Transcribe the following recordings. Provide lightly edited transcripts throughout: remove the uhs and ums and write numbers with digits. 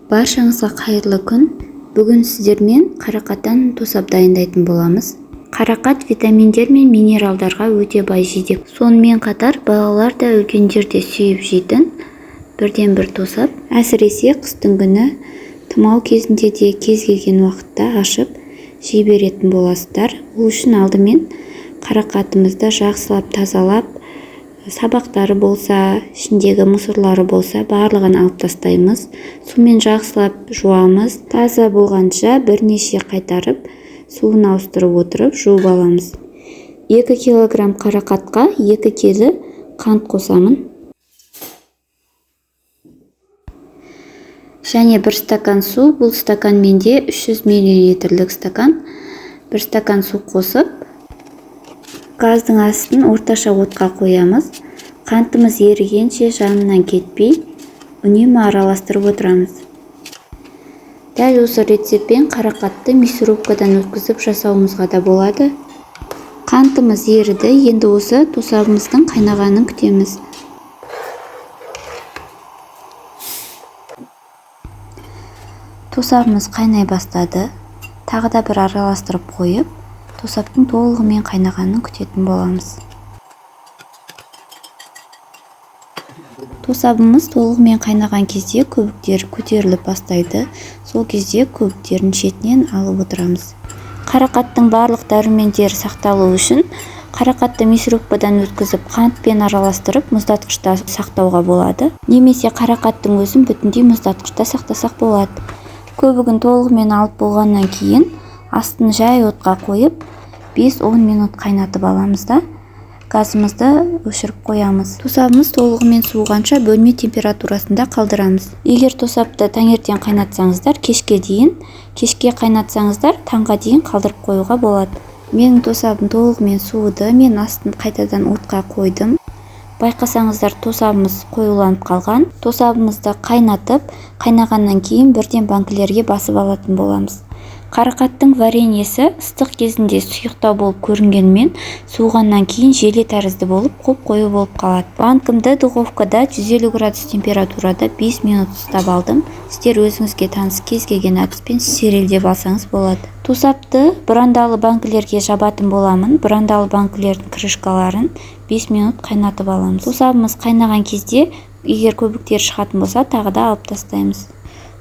Баршаңызға қайырлы күн. Бүгін сіздермен қарақаттан тосап дайындайтын боламыз. Қарақат витаминдер мен минералдарға өте бай жидек. Сонымен қатар балалар да, үлкендер де сүйіп жейтін бірден бір тосап. Әсіресе қыстың күні тұмау кезінде де кез келген уақытта ашып жей беретін боласыздар. Ол үшін алдымен қарақатымызды жақсылап тазалап, сабақтары болса, ішіндегі мусорлары болса, барлығын алып тастаймыз. Сумен жақсылап жуамыз. Таза болғанша бірнеше қайтарып суын ауыстырып отырып жуып аламыз. 2 килограмм қарақатқа 2 келі қант қосамын. Және 1 стакан су, бұл стакан менде 300 миллилитрлік стакан. 1 стакан су қосып, газдың астын орташа отқа қоямыз. Қантымыз ерігенше жанынан кетпей, үнемі араластырып отырамыз. Дәл осы рецептпен қарақатты мясорубкадан өткізіп жасауымызға да болады. Қантымыз еріді, енді осы тосабымыздың қайнағанын күтеміз. Тосабымыз қайнай бастады. Тағы да бір араластырып қойып, тосаптың толығымен қайнағанын күтетін боламыз. Тосабымыз толығымен қайнаған кезде көбіктері көтеріліп бастайды. Сол кезде көбіктерін шетінен алып отырамыз. Қарақаттың барлық дәрумендері сақталу үшін қарақатты мясорубкадан өткізіп, қантпен араластырып мұздатқышта сақтауға болады. Немесе қарақаттың өзін бүтіндей мұздатқышта сақтасақ болады. Көбігін толығымен алып болғаннан кейін астын жай отқа қойып 5-10 минут қайнатып аламыз да, газымызды өшіріп қоямыз. Тосабымыз толығымен суығанша бөлме температурасында қалдырамыз. Егер тосапты таңертең қайнатсаңыздар, кешке дейін, кешке қайнатсаңыздар, таңға дейін қалдырып қоюға болады. Менің тосабым толығымен суыды, мен астын қайтадан отқа қойдым. Байқасаңыздар, тосабымыз қоюланып қалған. Тосабымызды қайнатып, қайнағаннан кейін бірден банкілерге басып алатын боламыз. Қарақаттың вареньесі ыстық кезінде сұйықтау болып көрінгенімен, суығаннан кейін желе тәрізді болып, қоп-қою болып қалады. Банкімді духовкада 150 градус температурада 5 минут ұстап алдым. Сіздер өзіңізге таныс кез келген әдіспен стерилдеп алсаңыз болады. Тосапты бұрандалы банкілерге жабатын боламын. Бұрандалы банкілердің крышкаларын 5 минут қайнатып аламыз. Тосабымыз қайнаған кезде, егер көбіктер шығатын болса, тағы да алып тастаймыз.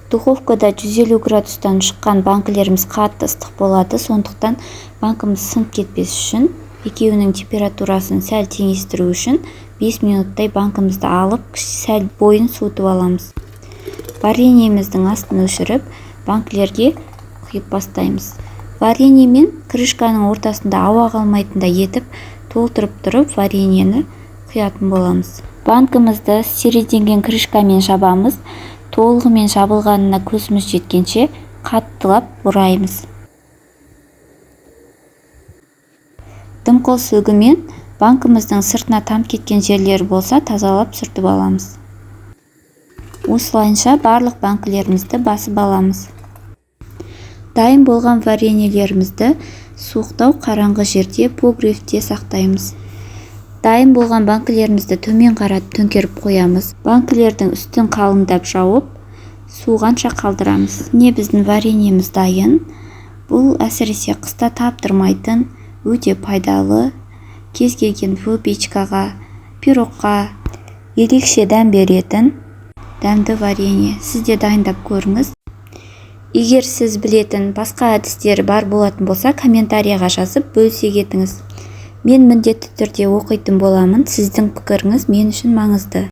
Духовкада 150 градустан шыққан банкілеріміз қатты ыстық болады, сондықтан банкіміз сынып кетпес үшін, екеуінің температурасын сәл теңестіру үшін 5 минуттай банкімізді алып, сәл бойын суытып аламыз. Вареньеміздің астын өшіріп, банкілерге құйып бастаймыз. Варенье мен крышканың ортасында ауа қалмайтындай етіп толтырып тұрып вареньені құятын боламыз. Банкімізді стерилденген крышкамен жабамыз. Толығымен жабылғанына көзіміз жеткенше қаттылап бұраймыз. Дымқыл сүлгімен банкіміздің сыртына тамып кеткен жерлері болса, тазалап сүртіп аламыз. Осылайынша барлық банкілерімізді басып аламыз. Дайын болған вареньелерімізді суықтау қараңғы жерде погребте сақтаймыз. Дайын болған банкілерімізді төмен қаратып төңкеріп қоямыз. Банкілердің үстін қалыңдап жауып, суығанша қалдырамыз. Міне біздің вареньеміз дайын. Бұл әсіресе қыста таптырмайтын, өте пайдалы, кез келген выпечкаға, пирогқа ерекше дәм беретін дәмді варенье. Сіз де дайындап көріңіз. Егер сіз білетін басқа әдістер бар болатын болса, комментарияға жазып бөлісе кетіңіз. Мен міндетті түрде оқитын боламын. Сіздің пікіріңіз мен үшін маңызды.